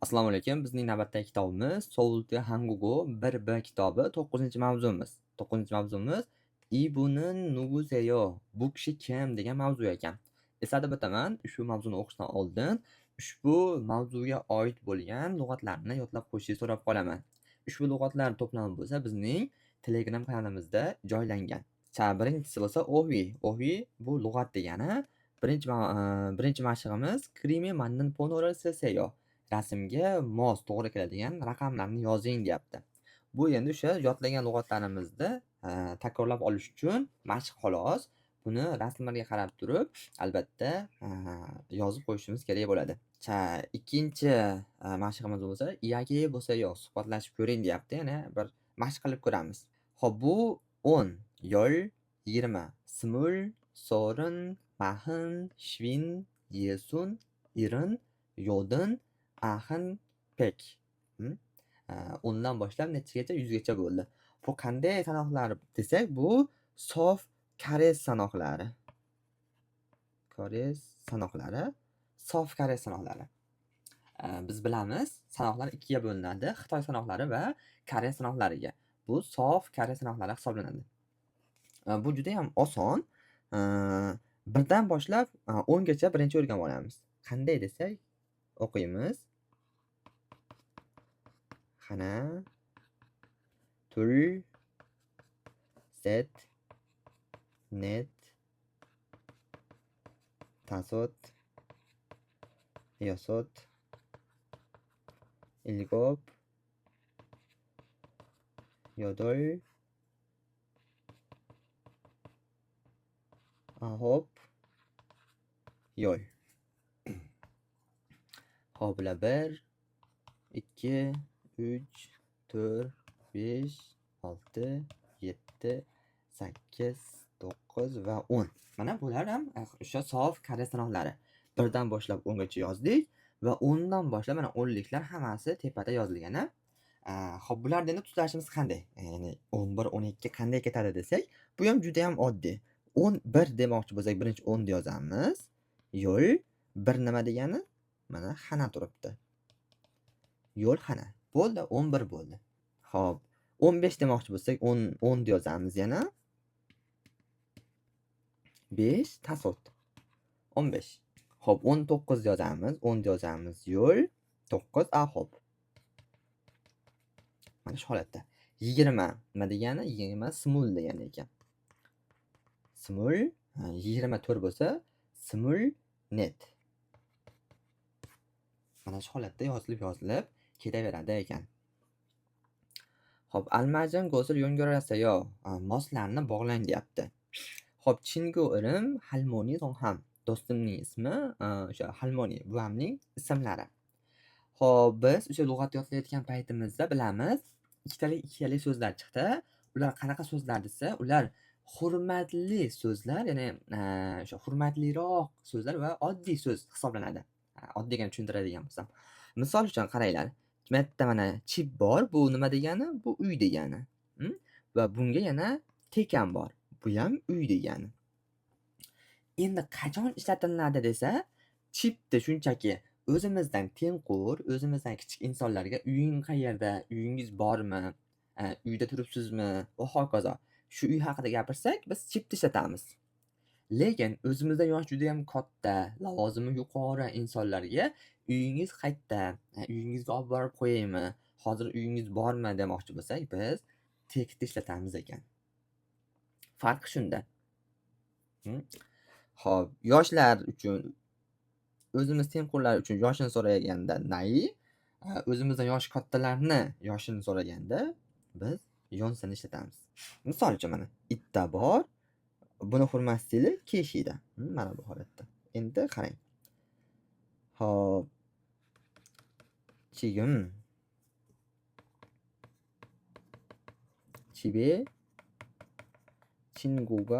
Assalomu alaykum. Bizning navbatdagi kitobimiz Sovulte Hangugo 1B kitobi 9-mavzumiz. 9-mavzumiz Ibunun Nuguseyo. Bu kishi kim degan mavzu ekan. Eslatib o'taman, ushbu mavzuni o'qishdan oldin ushbu mavzuga oid bo'lgan lug'atlarni yodlab qo'yishingizni so'rab qolaman. Ushbu lug'atlar to'plami bo'lsa bizning Telegram kanalimizda joylangan. Birinchisi bo'lsa Ohi. Ohi bu lug'at degani. Birinchi mashig'imiz Krimi mannin ponora seseyo. Rasmga mos to'g'ri keladigan raqamlarni yozing deyapti. Bu endi o'sha yodlagan lug'atlarimizni takrorlab olish uchun mashq xolos. Buni rasmlarga qarab turib, albatta yozib qo'yishimiz kerak bo'ladi. Ikkinchi mashqimiz bo'lsa, iyagi bo'lsa yo'q, suhbatlashib ko'ring deyapti. Yana bir mashq qilib ko'ramiz. Xo'p, bu 10, yo'l, 20, smul, so'rin, mahin, shvin, yesun, irin, yodin, ahin, pek. 10dan boshlab nechagacha? 100 gacha bo'ldi. Bu qanday sanoqlar desak, bu sof koreys sanoqlari. Koreys sanoqlari, sof koreys sanoqlari. Biz bilamiz, sanoqlar ikkiga bo'linadi: Xitoy sanoqlari va koreys sanoqlariga. Bu sof koreys sanoqlari hisoblanadi. Bu juda ham oson. Birdan boshlab 10 gacha birinchi o'rganib olamiz. Qanday desak, o'qiymiz. Xana, tul, set, net, tasot, yosot, ilg'ob, yodol, ahob, yo'l. Xo'p, bular 1, 2, 3, 4, 5, 6, 7, 8, 9 va 10. Mana bular ham o'sha sof koreys sanoqlari. 1dan boshlab 10 gacha yozdik va 10 dan boshlab mana o'nliklar hammasi tepada yozilgan. Xo'p, bularni endi tuzlashimiz qanday? Ya'ni 11, 12 qanday ketadi desak, bu ham juda ham oddiy. 11 demoqchi bo'lsak, birinchi 10 ni yozamiz. Yo'l 1 nima degani? Mana xana turibdi. Yo'l xana. Bo'ldi, 11 bo'ldi. Xo'p, 15 demoqchi bo'lsak, 10 ni yozamiz yana. 5 tasot. 15. Xo'p, 19 yozamiz, 10 yozamiz. Yo'l 9 ahob. Mana shu holatda. 20 nima degani? 20 smul degani ekan. Smul 24 bo'lsa, smul net. Mana shu holatda yozilib ketaveradi ekan. Xo'p, almajin go'zil yo'ngarasayo, moslarni bog'lang deyapti. Xo'p, chingu irim halmoni ham. Do'stimning ismi o'sha halmoni, buvamning ismlari. Xo'p, biz o'sha lug'at yodlayotgan paytimizda bilamiz, ikkitalik so'zlar chiqdi. Ular qanaqa so'zlar desa, ular hurmatli so'zlar, ya'ni o'sha hurmatliroq so'zlar va oddiy so'z hisoblanadi. Oddiygina tushuntiradigan bo'lsam. Misol uchun qaranglar. Bitta mana chip bor, bu nima degani? Bu uy degani. Va bunga yana tekam bor. Bu ham uy degani. Endi qachon ishlatiladi desa, chipni shunchaki o'zimizdan tengqur, o'zimizdan kichik insonlarga uying qayerda, uyingiz bormi, uyda turibsizmi va hokazo. Shu uy haqida gapirsak, biz chipni ishlatamiz. Lekin o'zimizdan yoshi juda ham katta, lavozimi yuqori insonlarga uyingiz qayerda, uyingizga olib borib qo'yaymi, hozir uyingiz bormi demoqchi bo'lsak, biz tekni ishlatamiz ekan. Farqi shunda. Xo'p, yoshlar uchun, o'zimiz tengqurlar uchun yoshini so'raganda nai, o'zimizdan yoshi kattalarni yoshini so'raganda biz yonsini ishlatamiz. Misol uchun mana itta bor, buni hurmat stili keshida. Mana bu holatda. Endi qarang. Xo'p. Chigim. Chibe 친구가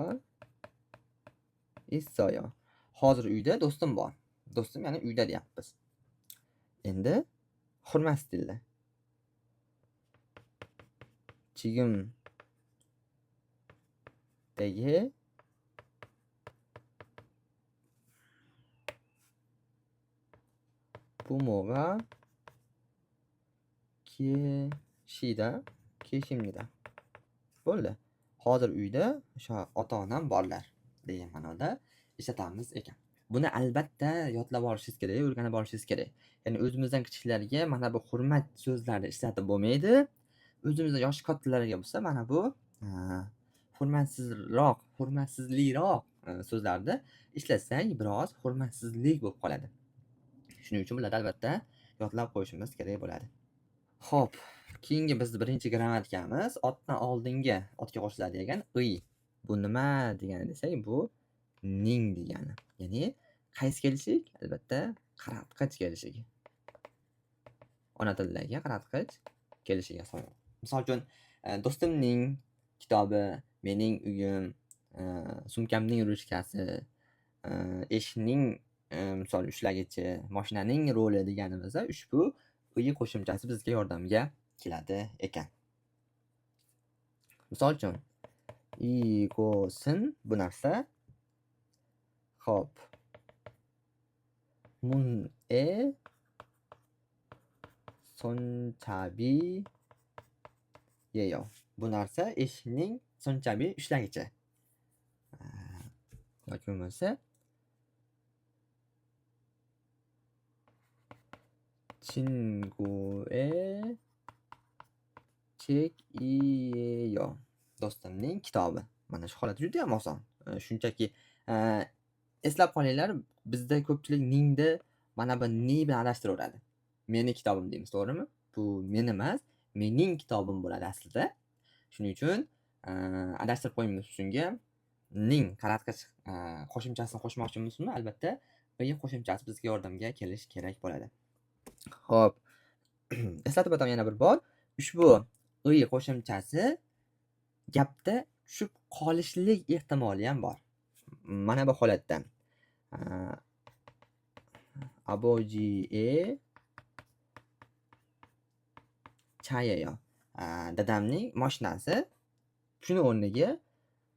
있어요. Hozir uyda do'stim bor. Do'stim ya'ni uyda deyapmiz. Endi hurmat stilda. Chigim dagi 부모가 Keshida, keshimnida. Bo'ldi. Hozir uyda o'sha ota-onam borlar degan ma'noda ishlatamiz ekan. Buni albatta yodlab olishingiz kerak, o'rganib olishingiz kerak. Ya'ni o'zimizdan kichiklarga mana bu hurmat so'zlarini ishlatib bo'lmaydi. O'zimizdan yoshi kattalarga bo'lsa mana bu hurmatsizroq, hurmatsizlikroq so'zlarni ishlatsak biroz hurmatsizlik bo'lib qoladi. Shuning uchun bularni albatta yodlab qo'yishimiz kerak bo'ladi. Xo'p, keyingi biz birinchi grammatikamiz otdan oldingi otga qo'shiladi degan ый. Bu nima degani desak, bu ning degani. Ya'ni qaysi kelishik? Albatta qaratqich kelishigi. Ona tilidagi qaratqich kelishiga hisoblanadi. Misol uchun, do'stimning kitobi, mening uyim, sumkamning ruchkasi, eshikning misol ushlagichi, mashinaning ruli deganimizda ushbu uy qo'shimchasi bizga yordamga keladi ekan. Misol uchun, 이곳은 bu narsa. Xo'p. 문의 손잡이예요. Bu narsa eshikning 손잡이 ushlagichi. Yoki bo'lmasa 친구의 책이에요. Do'stimning kitobi. Mana shu holat juda ham oson. Shunchaki eslab qolinglar, bizda ko'pchilik ningni mana bu ni bilan adashtiraveradi. Meni kitobim deymiz, to'g'rimi? Bu men emas, mening kitobim bo'ladi aslida. Shuning uchun adashtirib qo'ymaymiz shunga. Ning qaratqich qo'shimchasini qo'shmoqchimizmi? Albatta, y qo'shimchasi bizga yordamga kelishi kerak bo'ladi. Xo'p, eslatib o'taman yana bir bor. Ushbu y qo'shimchasi gapda tushib qolishlik ehtimoli ham bor. Mana bu holatda 아버지의 차예요. Dadamning mashinasi. Shuni o'rniga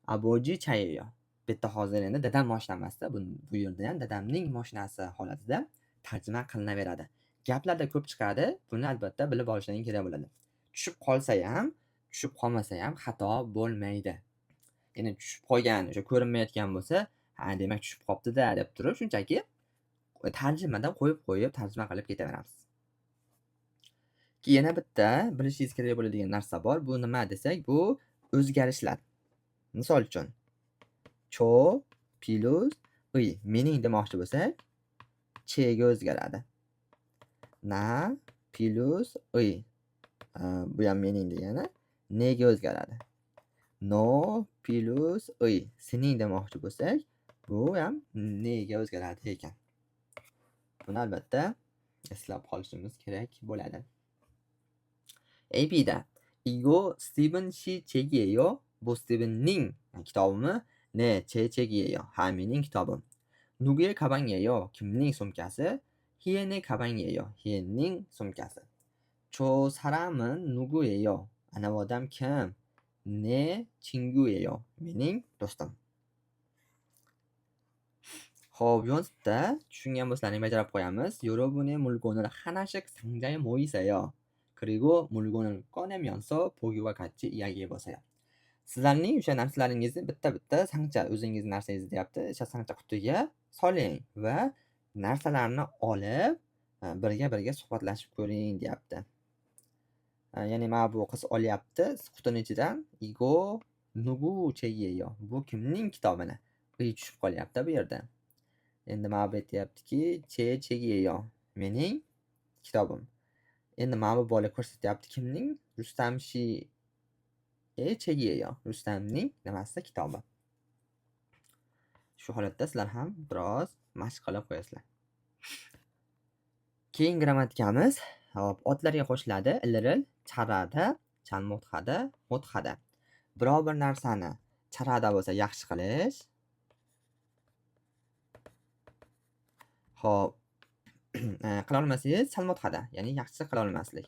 아버지 차예요. Bu yerda hozir endi dadam moshina emasda, bu yerda ham dadamning mashinasi holatida tarjima qilinaveradi. Gaplarda ko'p chiqadi, buni albatta bilib olishingiz kerak bo'ladi. Tushib qolsa ham, tushib qolmasa ham xato bo'lmaydi. Ya'ni tushib qolgan, o'sha ko'rinmayotgan bo'lsa, ha, demak tushib qolibdi-da deb turib, shunchaki tarjimadan qo'yib-qo'yib tarjima qilib ketaveramiz. Keyin yana bitta bilishingiz kerak bo'ladigan narsa bor. Bu nima desak, bu o'zgarishlar. Misol uchun, cho plus ый mening demoqchi bo'lsak, chega o'zgaradi. Na plus ый bu ham mening degani, nega o'zgaradi. No plus ый sening demoqchi bo'lsak, bu ham nega o'zgaradi ekan. Buni albatta eslab qolishimiz kerak bo'ladi. AB'da 이거 Steven 씨 책이에요. Bu Stevenning kitobimi? Ne, 제 책이에요. Ha, mening kitobim. 누구의 가방이에요? Kimning sumkasi? 희엔의 가방이에요. Hienning sumkasi. 저 사람은 누구예요? Ana bu odam kim? 내 친구예요. Mening do'stim. Xo'p, yozibda tushungan bo'lsalaring bajarib qo'yamiz. 여러분의 물건을 하나씩 상자에 모이세요. 그리고 물건을 꺼내면서 보기와 같이 이야기해 보세요. Sizlarning o'sha narsalaringizni bitta-bitta sangcha, o'zingizni narsangizni deyapti, o'sha sangcha qutiga soling va narsalarni olib, birga-birga suhbatlashib ko'ring deyapti. Ya'ni mana bu qiz olyapti qutini ichidan 이거 누구 책이에요? Bu kimning kitobini? Uy tushib qolyapti bu yerda. Endi mana bu aytyaptiki, 제 책이에요. Mening kitobim. Endi mana bu bola ko'rsatyapti kimning? Rustam 씨 책이에요. Rustamning nimasi kitobi. Shu holatda sizlar ham biroz mashq qilib qo'yasizlar. Keyin grammatikamiz, hop, otlarga qo'shiladi. Iliril, charada, chalmo'txada, mo'txada. Biror bir narsani charada bo'lsa yaxshi qilish. Xo'p, qila olmasangiz chalmo'txada, ya'ni yaxshi qila olmaslik.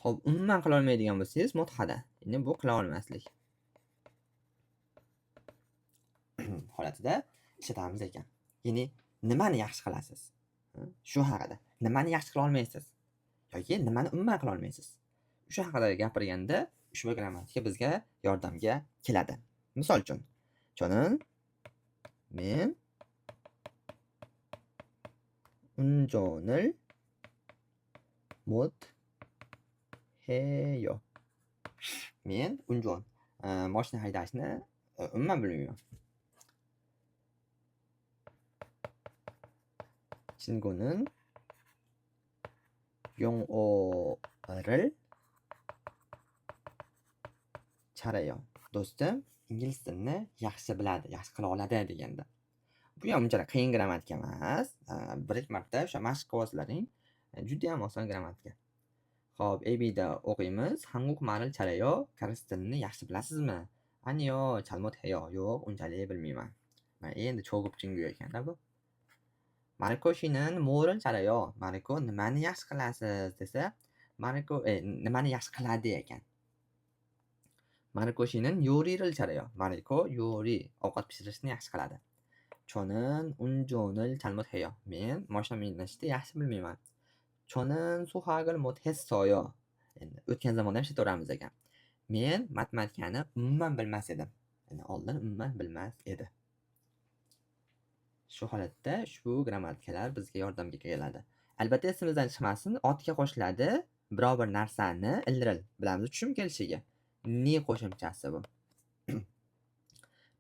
Xo'p, umuman qila olmaydigan bo'lsangiz mo'txada, ya'ni bu qila olmaslik holatida ishlatamiz ekan. Ya'ni nimani yaxshi qilasiz? Shu haqida. Nimani yaxshi qila olmaysiz yoki nimani umuman qila olmaysiz. Shu haqida gapirganda ushbu grammatika bizga yordamga keladi. Misol uchun, 저는 men 운전을 못 해요. Men unjon mashina haydashni umuman bilmayman. 친구는 영어를 잘해요. Do'stim ingliz tilini yaxshi biladi, yaxshi qila oladi deganda. Bu ham unchalik qiyin grammatika emas. Bir-ikki marta o'sha mashq qilib olsalaring, juda ham oson grammatika. Xo'p, ABda o'qiymiz. 한국말을 잘해요. Koreys tilini yaxshi bilasizmi? 아니요, 잘 못해요. Yo'q, unchalik bilmayman. Mana endi cho'g'ib chingu ekanda bu. Mariko 씨는 뭐를 잘해요? Mariko nimani yaxshi qilasiz desa, Mariko nimani yaxshi qiladi ekan. Mariko 씨는 요리를 잘해요. Mariko yori, ovqat pishirishni yaxshi qiladi. 저는 운전을 잘못해요. Men mashina minishni yaxshi bilmayman. 저는 수학을 못했어요. Endi o'tgan zamonda ham ishlataveramiz ekan. Men matematikani umuman bilmas edim. Ya'ni oldin umuman bilmas edi. Shu holatda ushbu grammatikalar bizga yordamga keladi. Albatta esimizdan chiqmasin, otga qo'shiladi biror bir narsani ildiril bilamiz tushum kelishiga. Ni qo'shimchasi bu.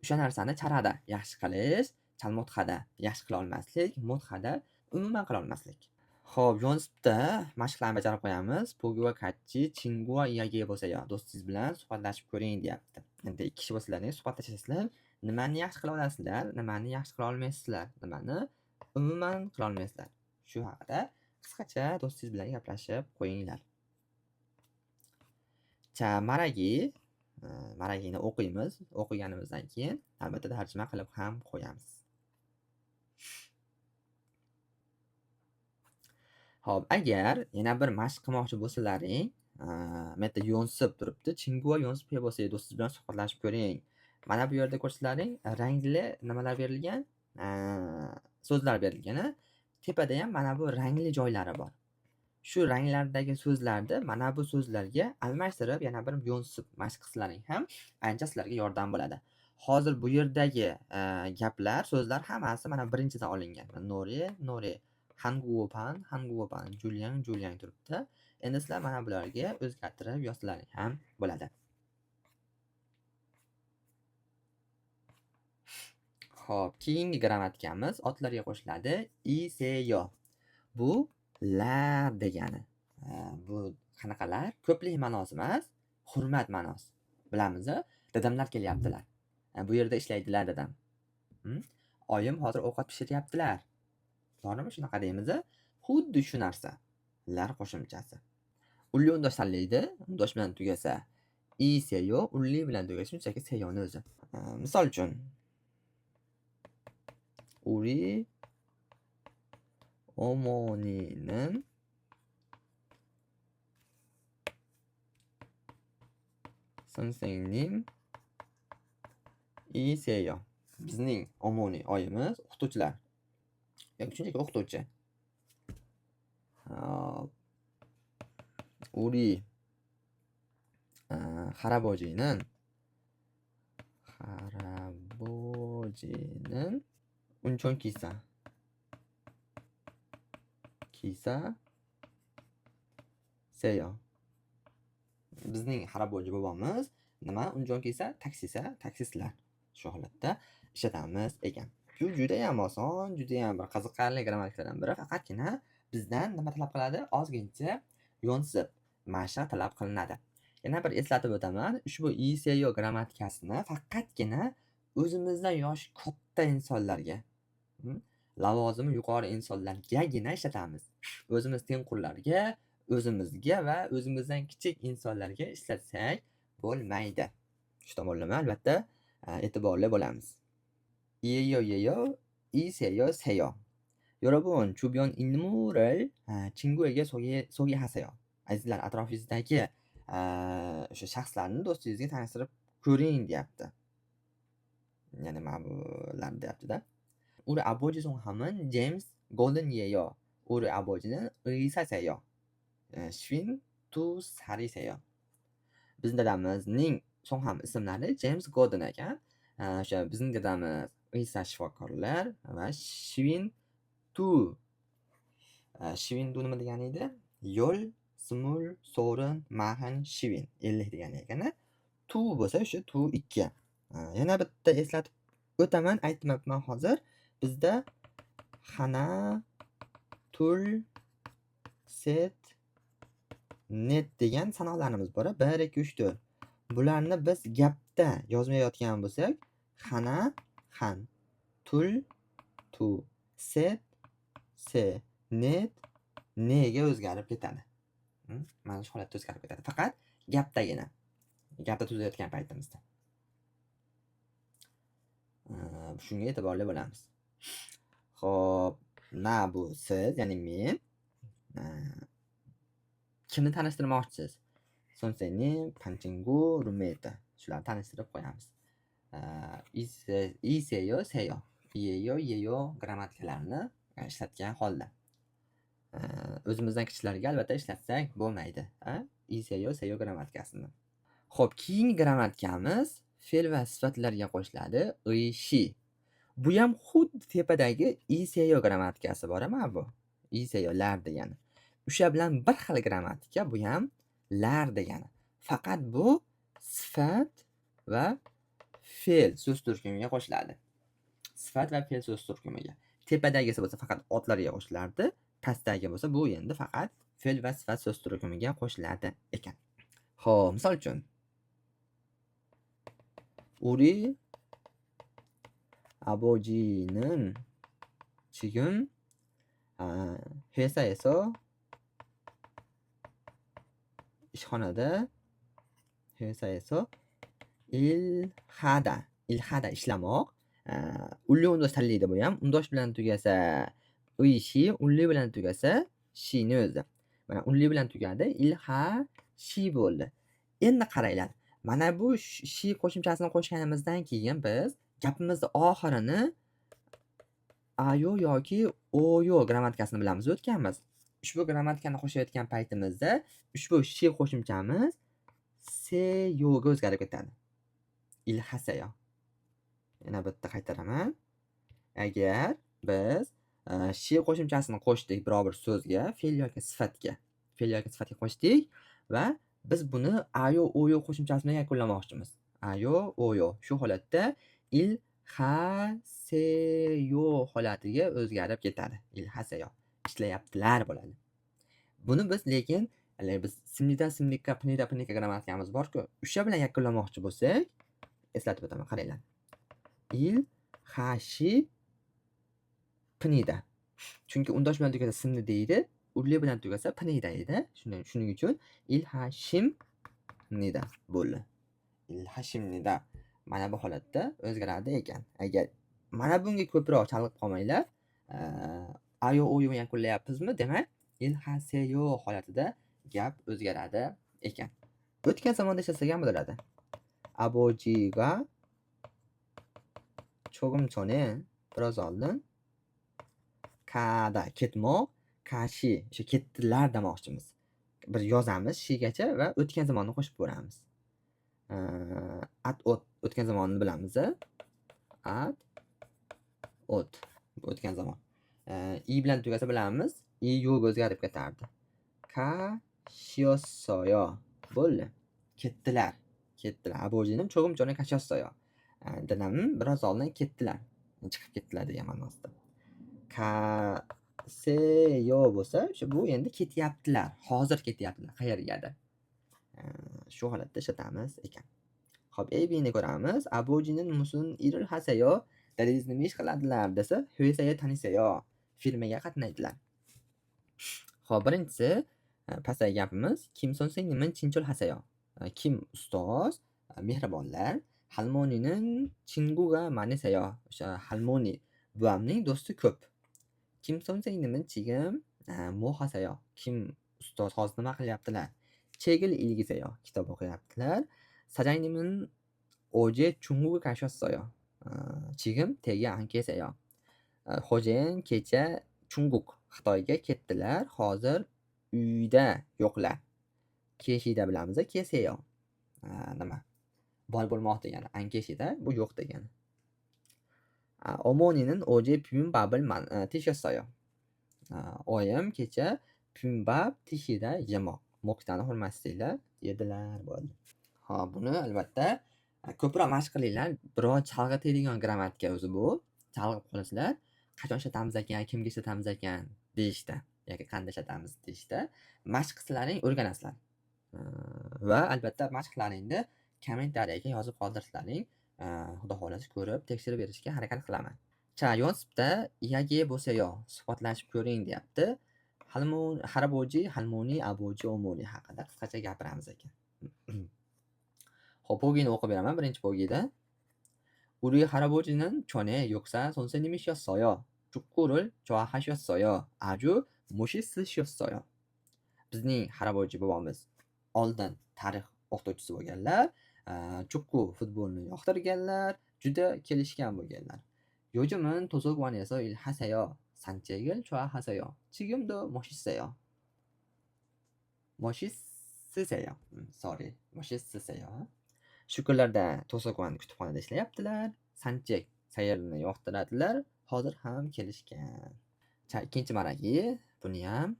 O'sha narsani charada yaxshi qilish, chalmotxada yaxshi qila olmaslik, motxada umuman qila olmaslik. Xo'p, yonsibda mashqlarni bajarib qo'yamiz. Pogiwa kachi chingua iyagi bo'lsa-yo, do'stingiz bilan suhbatlashib ko'ring deyapti. Endi ikki kishi bo'lsalaring suhbatlashasizlar, nimani yaxshi qila olasizlar, nimani yaxshi qila olmaysizlar, nimani umuman qila olmaysizlar. Shu haqida qisqacha do'stingiz bilan gaplashib qo'yinglar. Cha maragi, maragini o'qiymiz. O'qiganimizdan keyin albatta tarjima qilib ham qo'yamiz. Xo'p, agar yana bir mashq qilmoqchi bo'lsalaring, bu yerda yonsib turibdi. Chingua yonsib bo'lsa, do'stingiz bilan suhbatlashib ko'ring. Mana bu yerda ko'rsalaring, rangli nimalar berilgan? So'zlar berilgan. Tepada ham mana bu rangli joylari bor. Shu ranglardagi so'zlarni mana bu so'zlarga almashtirib, yana bir yonsib mashq qilsalaring ham ancha sizlarga yordam bo'ladi. Hozir bu yerdagi gaplar, so'zlar hammasi mana birinchidan olingan. Nore, nore, hanguopan, hanguopan, juliang, juliang turibdi. Endi sizlar mana bularga o'zgartirib yozsalaring ham bo'ladi. Xo'p, keyingi grammatikamiz otlarga qo'shiladi. Iseyo. Bu lar degani. Bu qanaqalar? Ko'plik ma'nosi emas, hurmat ma'nosi. Bilamiz, dadamlar kelyaptilar. Bu yerda ishlaydilar dadam. Oyim hozir ovqat pishiryaptilar. To'g'rimi? Shunaqa deymiz. Xuddi shu narsa. Lar qo'shimchasi. Ulli undosh tanlaydi. Undosh bilan tugasa iseyo, ulli bilan tugasa shunchaki seyoni o'zi. Misol uchun 우리 어머니는 선생님이세요. Bizning omoni oyimiz o'qituvchilar. Yoki shunchaki o'qituvchi. 우리 할아버지는 운전기사 기사세요. Bizning haraboji bobomiz nima unjonkisa taksisa taksistlar. Shu holatda ishlatamiz ekan. Bu juda ham oson, juda ham bir qiziqarli grammatikalardan biri. Faqatgina bizdan nima talab qiladi? Ozgincha yonsib mashq talab qilinadi. Yana bir eslatib o'taman, ushbu ISO grammatikasini faqatgina o'zimizdan yoshi katta insonlarga, lavozimi yuqori insonlargagina ishlatamiz. O'zimiz tengqurlarga, o'zimizga va o'zimizdan kichik insonlarga ishlatsak bo'lmaydi. Shu tomonlama albatta e'tiborli bo'lamiz. Yeyo yeyo, iseyo seyo. 여러분, 주변 인물을 친구에게 소개하세요. Azizlar, atrofingizdagi o'sha shaxslarni do'stingizga tanishtirib ko'ring deyapti. Ya'ni mana bular deyapti-da. 우리 아버지 성함은 제임스 고든이에요. 우리 아버지는 의사세요. 52살이세요. Bizni dadamizning so'ng ham ismlari James Gordon ekan. O'sha bizning dadamiz 의사 shifokorlar va 52. 52 nima degani edi? Yo'l, smul, so'rin, mahin, shivin 50 degani ekan. Tu bo'lsa o'sha tu 2. Yana bitta eslatib o'taman, aytmabman hozir. Bizda 하나, 둘, 셋, 넷 degan sanoqlarimiz bor. 1, 2, 3, 4. Bularni biz gapda yozmayotgan bo'lsak, 하나, 한, 둘, 두, 셋, 세, 넷, 네ga o'zgarib ketadi. Mana shu holatda o'zgarib ketadi. Faqat gapdagina. Gapda tuzayotgan paytimizda. Shunga e'tiborli bo'lamiz. Xo'p, 나 bu siz, ya'ni men. Kimni tanishtirmoqchisiz? 선생님, 반 친구, 룸메이트. Shularni tanishtirib qo'yamiz. 이세요, 세요. 이에요, 예요 grammatikalarni ishlatgan holda. O'zimizdan kichiklarga albatta ishlatsak bo'lmaydi. 이세요, 세요 grammatikasini. Xo'p, keyingi grammatikamiz fe'l va sifatlarga qo'shiladi. 의, 시. Bu ham xuddi tepadagi 이세요 grammatikasi bor, mana bu. 이세요 lar degani. O'sha bilan bir xil grammatika, bu ham lar degani. Faqat bu sifat va fe'l so'z turkumiga qo'shiladi. Sifat va fe'l so'z turkumiga. Tepadagisi bo'lsa faqat otlarga qo'shilardi, pastdagi bo'lsa bu endi faqat fe'l va sifat so'z turkumiga qo'shiladi ekan. Xo'p, misol uchun 우리 아버지는 지금 회사에서 ishxonada 회사에서 일하다 일하다 ishlamoq. Unli undosh tanlaydi bu ham. Undosh bilan tugasa 의, 시, unli bilan tugasa 시ni o'zi. Mana unli bilan tugadi. 일하시 bo'ldi. Endi qaranglar. Mana bu 시 qo'shimchasini qo'shganimizdan keyin biz gapimizni oxirini 아요 yoki о요 grammatikasini bilamiz, o'tganmiz. Ushbu grammatikani qo'shayotgan paytimizda ushbu 시 qo'shimchamiz 세요ga o'zgarib ketadi. 일하세요. Yana bitta qaytaraman. Agar biz 시 qo'shimchasini qo'shdik biror bir so'zga, fe'l yoki sifatga, fe'l yoki sifatga qo'shdik va biz buni 아요, о요 qo'shimchasi bilan yakunlamoqchimiz. 아요, о요. Shu holatda 일하세요 holatiga o'zgarib ketadi. 일하세요. Ishlayaptilar bo'ladi. Buni biz lekin haligi biz 습니다, 습니까, 입니다, 입니까 grammatikamiz bor-ku, o'sha bilan yakunlamoqchi bo'lsak, eslatib o'taman, qaranglar. 일하시 습니다. Chunki undosh bilan tugasa 습니 deydi, unli bilan tugasa 입니다 edi. Shuning uchun 일하십니다 bo'ldi. 일하십니다. Mana bu holatda o'zgaradi ekan. Agar mana bunga ko'proq chalg'ib qolmanglar. 아요, о요 yakunlayapmizmi? Demak, 일하세요 holatida gap o'zgaradi ekan. O'tgan zamonda ishlatsak ham bo'ladi. 아버지가 조금 전에 biroz oldin 가다 ketmoq, 가시 o'sha ketdilar demoqchimiz. Bir yozamiz 시gacha va o'tgan zamonni qo'shib ko'ramiz. At o't o'tgan zamonni bilamiz. At o't bu o'tgan zamon. 이 bilan tugasa bilamiz, 이 요ga o'zgarib ketardi. 가셨어요. Bo'ldi. Ketdilar. Ketdilar. 아버지는 조금 전에 가셨어요. Dadam biroz oldin ketdilar. Chiqib ketdilar degan ma'nosida. 가세요 bo'lsa, o'sha bu endi ketyaptilar. Hozir ketyaptilar qayergadir. Shu holatda ishlatamiz ekan. Xo'p, A, Bni ko'ramiz. 아버지는 무슨 일을 하세요? Dadangiz nima ish qiladilar desa, 회사에 다니세요. Firmaga qatnaydilar. Xo'p, birinchisi pastdagi gapimiz Kim 선생님은 친절하세요. Kim ustoz mehribonlar. 할머니는 친구가 많으세요. O'sha 할머니 buvamning do'sti ko'p. Kim 선생님은 지금 뭐 하세요? Kim ustoz hozir nima qilyaptilar? 책을 읽으세요. Kitob o'qiyaptilar. 사장님은 어제 중국에 가셨어요. 지금 댁에 안 계세요. Xo'jayin kecha Chunguk Xitoyga ketdilar. Hozir uyda yo'qlar. 계시다 bilamiz, 계세요. Nima? Bor bo'lmoq degani. 안 계시다 bu yo'q degani. 어머니는 어제 비빔밥을 드셨어요. Oyim kecha bibimbap 드시다 yemoq. 먹다ni hurmatsizlar, yedilar bo'ladi. Hop, buni albatta ko'proq mashq qilinglar. Biroz chalg'itadigan grammatika o'zi bu. Chalg'ib qolasizlar. Qachon ishlatamiz ekan, kimga ishlatamiz ekan deyishda yoki qanday ishlatamiz deyishda mashq qilsalaring o'rganasizlar. Va albatta mashqlaringni kommentariyaga yozib qoldirsalaring, xudo xohlasa ko'rib, tekshirib berishga harakat qilaman. 자, 연습 이야기해 보세요. Suhbatlashib ko'ring deyapti. 할아버지, 할머니, 아버지, 어머니 haqida qisqacha gapiramiz ekan. Xo'p, 보기ni o'qib beraman. Birinchi 보기da 우리 할아버지는 전에 역사 선생님이셨어요. 축구를 좋아하셨어요. 아주 멋있으셨어요. Bizning 할아버지 bobomiz oldin tarix o'qituvchisi bo'lganlar, chukku futbolni yoqtirganlar, juda kelishgan bo'lganlar. 요즘은 도서관에서 일하세요. 산책을 좋아하세요. 지금도 멋있어요. 멋있으세요. Sorry. 멋있으세요. Shu kunlarda 도서관 kutubxonada ishlayaptilar. 산책 sayrni yoqtiradilar. Hozir ham kelishgan. 자, ikkinchi 말하기. Buni ham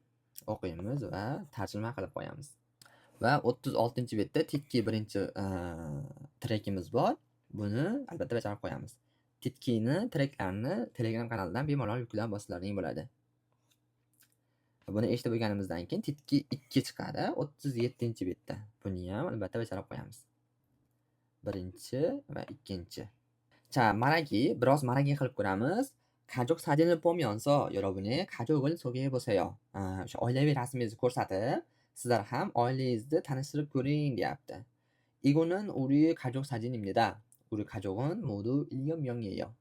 o'qiymiz va tarjima qilib qo'yamiz. Va 36-betda 듣기 birinchi trekimiz bor. Buni albatta bajarib qo'yamiz. 듣기ni, treklarni Telegram kanalidan bemalol yuklab olsalaring bo'ladi. Buni eshitib bo'lganimizdan keyin 듣기 2 chiqadi 37-betda. Buni ham albatta bajarib qo'yamiz. Birinchi va ikkinchi. 자, 말하기 biroz 말하기 qilib ko'ramiz. 가족 사진을 보면서 여러분의 가족을 소개해 보세요. O'sha oilaviy rasmingizni ko'rsatib, sizlar ham oilangizni tanishtirib ko'ring deyapti. 이거는 우리 가족 사진입니다. 우리 가족은 모두 7 명이에요.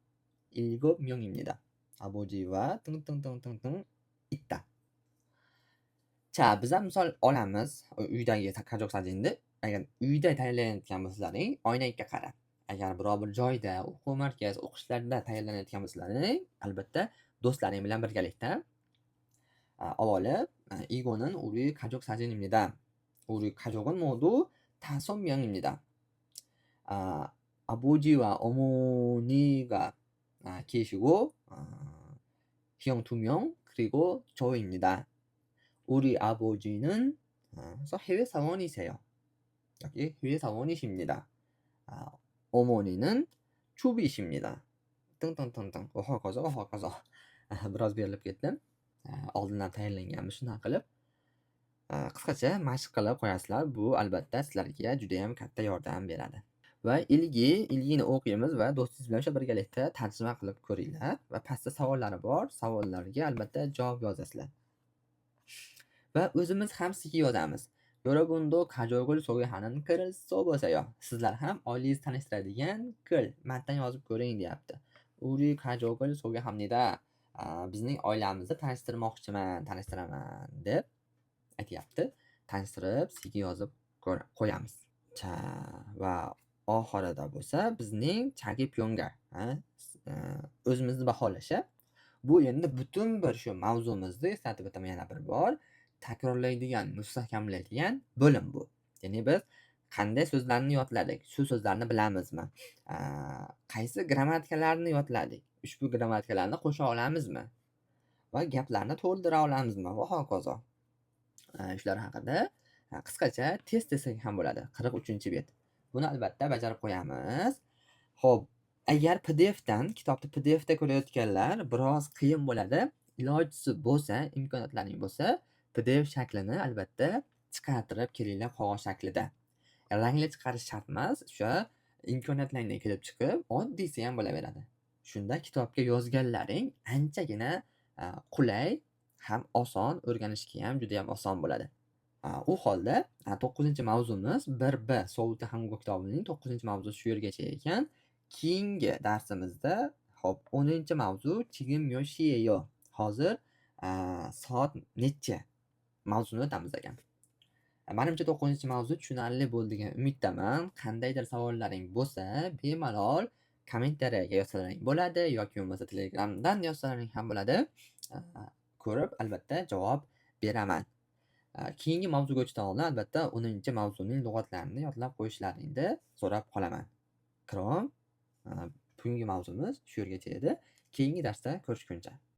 7 명입니다. 아버지와 등등등등등 있다. 자, biz ham misol olamiz uydagi 가족 사진ni. Agar uyda tayyorlanayotgan bo'lsalaring, oynakka qarab. Agar biror bir joyda, o'quv markaz, o'qishlarda tayyorlanayotgan bo'lsalaring, albatta do'stlaring bilan birgalikda olib, 이거는 우리 가족 사진입니다. 우리 가족은 모두 5 명입니다. 아버지와 어머니가 계시고 형 2 명, 그리고 저입니다. 우리 아버지는 해외 사원이세요. 여기 해외 사원이십니다. 어머니는 주부이십니다. 등등등등. Va hokazo va hokazo. Biroz berilib ketdim. Oldindan tayyorlanganmiz shunaqa qilib. Qisqacha mashq qilib qo'yasizlar. Bu albatta sizlarga judayam katta yordam beradi. Va ilgini o'qiymiz va do'stingiz bilan o'sha birgalikda tarjima qilib ko'ringlar va pastda savollari bor. Savollarga albatta javob yozasizlar. Va o'zimiz ham sizga yozamiz. 여러분도 가족을 소개하는 글을 써보세요. Sizlar ham oilangizni tanishtiradigan 글 matn yozib ko'ring deyapti. 우리 가족을 소개합니다. Bizning oilamizni tanishtirmoqchiman, tanishtiraman deb aytyapti. Tanishtirib, sizga yozib qo'yamiz. 자, va oxirida bo'lsa bizning 자기평가, o'zimizni baholash. Bu endi butun bir shu mavzumizni eslatib o'taman yana bir bor. Takrorlaydigan, mustahkamlaydigan bo'lim bu. Ya'ni biz qanday so'zlarni yodladik? Shu so'zlarni bilamizmi? Qaysi grammatikalarni yodladik? Ushbu grammatikalarni qo'sha olamizmi? Va gaplarni to'ldira olamizmi? Va hokazo. Shular haqida qisqacha test desak ham bo'ladi. 43-bet. Buni albatta bajarib qo'yamiz. Xo'p, agar PDFdan, kitobni PDFda ko'rayotganlar biroz qiyin bo'ladi. Ilojisi bo'lsa, imkoniyatlaring bo'lsa, PDF shaklini albatta chiqartirib kelinglar qog'oz shaklida. Rangli chiqarish shart emas, o'sha imkoniyatlaringdan kelib chiqib, oddiysi ham bo'laveradi. Shunda kitobga yozganlaring anchagina qulay ham oson, o'rganishga ham juda ham oson bo'ladi. U holda 9-mavzumiz 1B Sovuta 한국어 kitobining 9-mavzusi shu yergacha ekan. Keyingi darsimizda, xo'p, 10-mavzu 지금 몇 시예요? Hozir soat necha mavzuni o'tamiz ekan. Manimcha 9-mavzu tushunarli bo'ldi degan umiddaman. Qandaydir savollaring bo'lsa, bemalol kommentariyaga yozsalaring bo'ladi yoki bo'lmasa Telegramdan yozsalaring ham bo'ladi. Ko'rib, albatta javob beraman. Keyingi mavzuga o'tishdan oldin, albatta, 10-mavzuning lug'atlarini yodlab qo'yishlaringni so'rab qolaman. Krom, bugungi mavzumiz shu yergacha edi. Keyingi darsda ko'rishguncha.